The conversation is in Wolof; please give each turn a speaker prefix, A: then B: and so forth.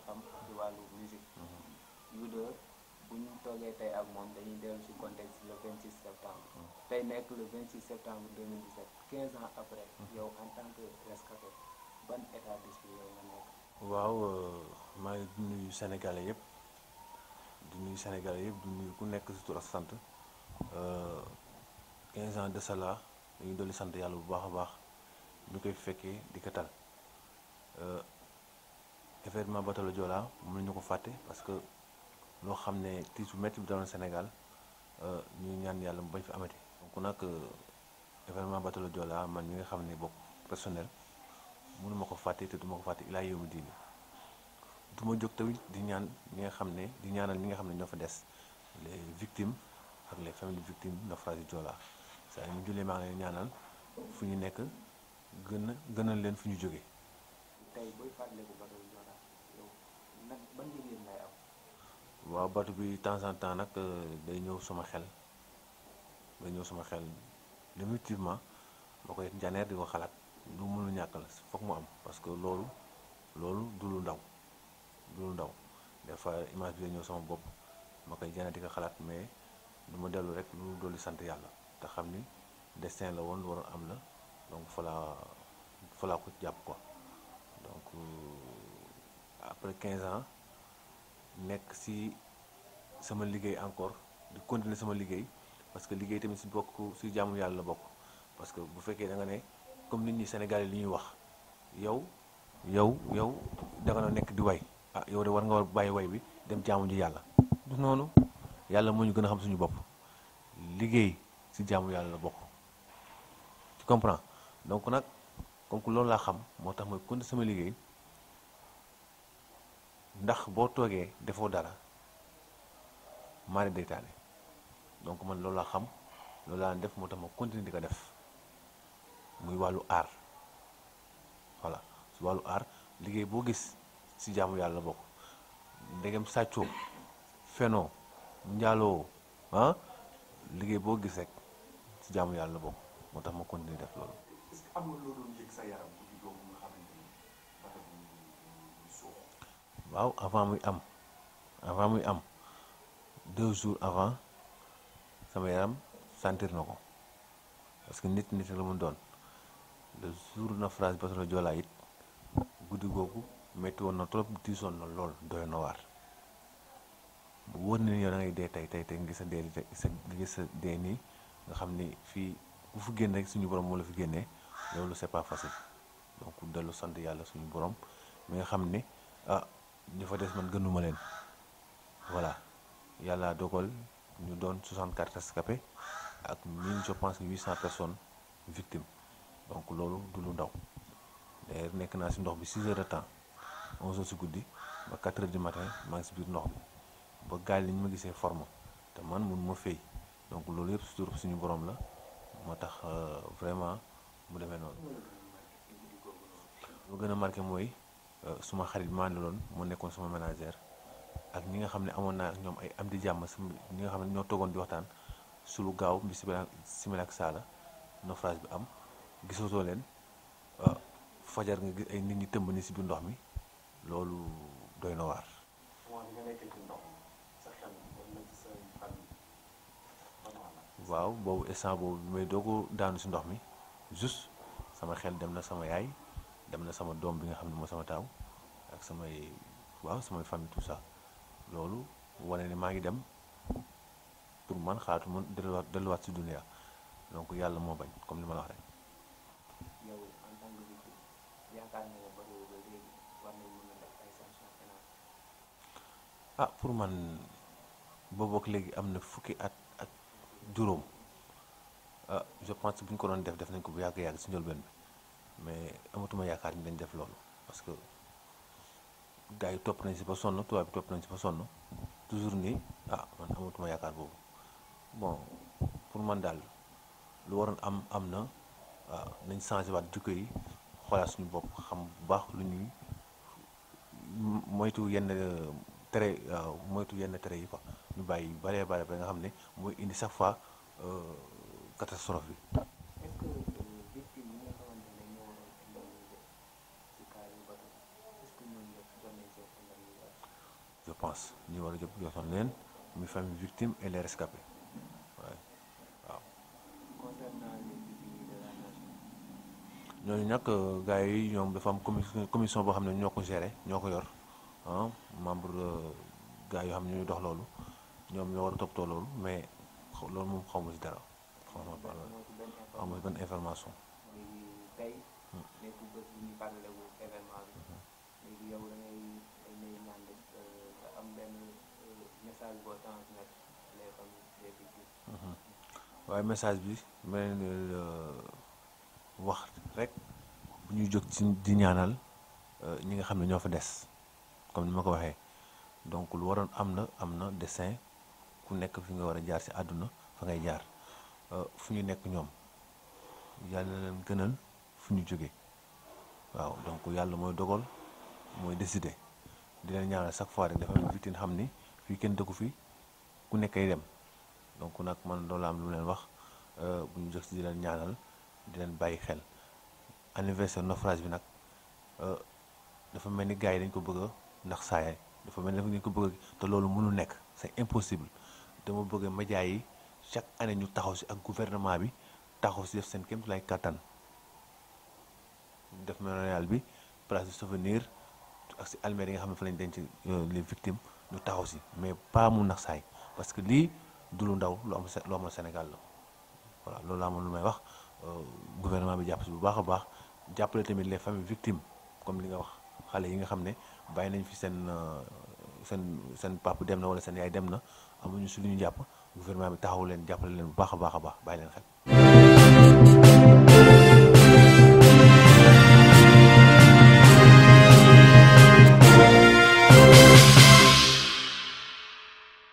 A: xam ci wàllu musique yu deux bu ñu toogee tey ak moom dañuy dellu ci contexte le 26 septembre tey nekk le 26 septembre 2017 15 ans après yow en tant que rescapé ban état d'esprit yow nga nekk.
B: waaw maa ngi nuyu Sénégalais yëpp di nuyu ku nekk si tur ak sant 15 ans de cela dañuy dolli sant yàlla bu baax a baax ñu koy fekkee di ko tal événement bateau le Joola mënuñu ko fàtte parce que loo xam ne tiis bu métti bi daloon Sénégal ñu ñaan yàlla mu bañ fi amati. donc nag événement bateau le Joola man mi nga xam ne bokk personnel mënuma ko fàtte te duma ko fàtte ilaa yow mi diini du ma jóg tamit di ñaan ñi nga xam ne di ñaanal ñi nga xam ne ñoo fa des les victimes ak les familles victimes naufrage du Joola saa yu ñu jullee maa ngi leen ñaanal fu ñu nekk gënal leen fu ñu jógee.
A: tey booy fàttaliku bateau le Joola yow nag ban yëg-yëg ngay am.
B: waaw bateau bi temps en temps nag day ñëw sama xel définitivement ma koy janeer di ko xalaat lu mënul ñàkk la foog mu am parce que loolu du lu ndaw des fois image bi day ñëw sama bopp ma koy janeer di ko xalaat mais du ma dellu rek lu dolli sant yàlla te xam ni destin la woon lu waroon am la donc fa laa ko jàpp quoi donc après 15 ans nekk si sama liggéey encore di continuer sama liggéey parce que liggéey tamit si jaamu yàlla la bokk parce que bu fekkee da nga ne comme nit ñi Sénégal yi li ñuy wax yow da nga nekk di way yow de war nga bàyyi way bi dem jaamu ji yàlla du noonu yàlla moo ñu gën a xam suñu bopp liggéey si jaamu yàlla la bokk tu comprends donc nag comme que loolu laa xam moo tax mooy continuer sama liggéey ndax boo toogee defoo dara maari day taale donc man loolu laa xam loolu laa def moo tax ma continuer di ko def muy wàllu aar voilà si wàllu aar liggéey boo gis si jaamu yàlla la bokk ndegem sàccoo fenoo njaaloo liggéey boo gis rek si jaamu yàlla la bokk moo tax ma continuer def loolu.
C: est-ce que am nga loo doon yëg sa yaram guddi googu nga xamante ni bateau bi suux.
B: waaw avant muy am 2 jours avant sama yaram sentir na ko parce que nit la mu doon le jour naufrage bateau le Joola it guddi googu métti woon na trop diisoon na lool doy na waar bu wóor ni yow da ngay dee tey nga gis sa dee nii nga xam ni fii bu fi génn rek suñu borom moo la fi génnee loolu c'est pas facile donc dellu sant yàlla suñu borom mi nga xam ni ñu fa des man gënuma leen voilà yàlla dogal ñu doon 64 rescapés ak 1000 je pense 800 personnes victimes donc loolu du lu ndaw d'ailleurs nekk naa si ndox bi 6 heures de temps 11 heures si guddi ba 4 heures du matin maa ngi si biir ndox bi ba gaal yi ñu ma gisee forme te man mun ma fay donc loolu yëpp suñu borom la moo tax vraiment mu demee noonu. lu gën a marqué mooy suma xarit maa ne loon moo nekkoon suma ménagère ak ñi nga xam ne amoon naa ak ñoom ay am di jàmm ñi nga xam ne ñoo toogoon di waxtaan su lu gaaw bi simila ak saala naufrage bi am gisatoo leen fajar nga gis ay nit ñi tëmb ni si biir ndox mi loolu doy na waar. waaw boobu instant boobu bi may doo ko daanu si ndox mi juste sama xel dem na sama yaay dem na sama doom bi nga xam ne moo sama taaw ak samay famille tout ça loolu wane ne maa ngi dem pour man xaatu mun delluwaat si dunia donc yàlla moo bañ comme li ma la wax rek.
A: yow en tant que victime yaakaar nga ne bateau ba léegi war nañ mën a def ay sanctions pénales.
B: pour man boobu ak léegi am na fukki at ak juróom je pense bu ñu ko doon def nañ ko bu yàgg si njëlbeen bi mais amatuma yaakaar ni dañ def loolu parce que gars yi topp nañ si ba sonn tubaab bi topp nañ si ba sonn toujours nii man amatuma yaakaar boobu bon pour man daal lu waroon am na nañ changé waat jikko yi xoolaat suñu bopp xam bu baax lu ñuy moytu yenn tere yi quoi ñu bàyyi bare ba nga xam ne mooy indi chaque fois catastrophe bi.
A: est-ce que victime yi nga xamante ne ñoo doon indemnisé ci cas yu bateau est-ce que ñooñu ñëpp jot nañ seen indemnisation
B: justice ñu war a jëpp yotoon leen muy famille victime et les rescapés waaw.
A: concernant les pupilles de la nation.
B: ñooñu nag gars yi ñoom dafa am commission boo xam ne ñoo ko géré ñoo ko yor membre gars yoo xam ne ñuy dox loolu ñoom ñoo war a toppatoo loolu mais loolu moom xaw ma si dara xaw ma si benn information.
A: léegi tey nekk bés bu ñu parlé wu événement bi léegi yow da ngay ñaan rek nga am benn message boo transmettre les familles des victimes.
B: waaye message bi ma leen wax rek bu ñuy jóg ci di ñaanal ñi nga xam ne ñoo fa des comme ni ma ko waxee donc lu waroon am na destin ku nekk fi nga war a jaar ci àdduna fa ngay jaar fu ñu nekk ñoom yàlla na leen gënal fu ñu jógee waaw donc yàlla mooy dogal mooy décider di leen ñaanal chaque fois rek dafa victime xam ni fii kenn dëkku fi ku nekkay dem donc nag man loolu am lu leen wax bu ñu jóg ci di leen ñaanal di leen bàyyi xel anniversaire naufrage bi nag dafa mel ni gars yi dañ ko bëgg a ndax saaye dafa mel ni dañ ko bëgg te loolu mënul nekk c'est impossible dama bëgg médias yi chaque année ñu taxaw ci ak gouvernement bi taxaw ci def seen kéemtulaay kattan def mémorial bi place de souvenir ak ci almere yi nga xam ne fa lañ denc les victimes ñu taxaw ci mais pas mu nax saay parce que lii du lu ndaw lu am Sénégal la voilà loolu laa moom lu may wax gouvernement bi jàpp ci bu baax a baax jàppale tamit les familles victimes comme li nga wax xale yi nga xam ne bàyyi nañ fi seen papa dem na wala seen yaay dem na amuñu ci lu ñu jàpp gouvernement bi taxaw leen jàppale leen bu baax a baax bàyyi leen xel.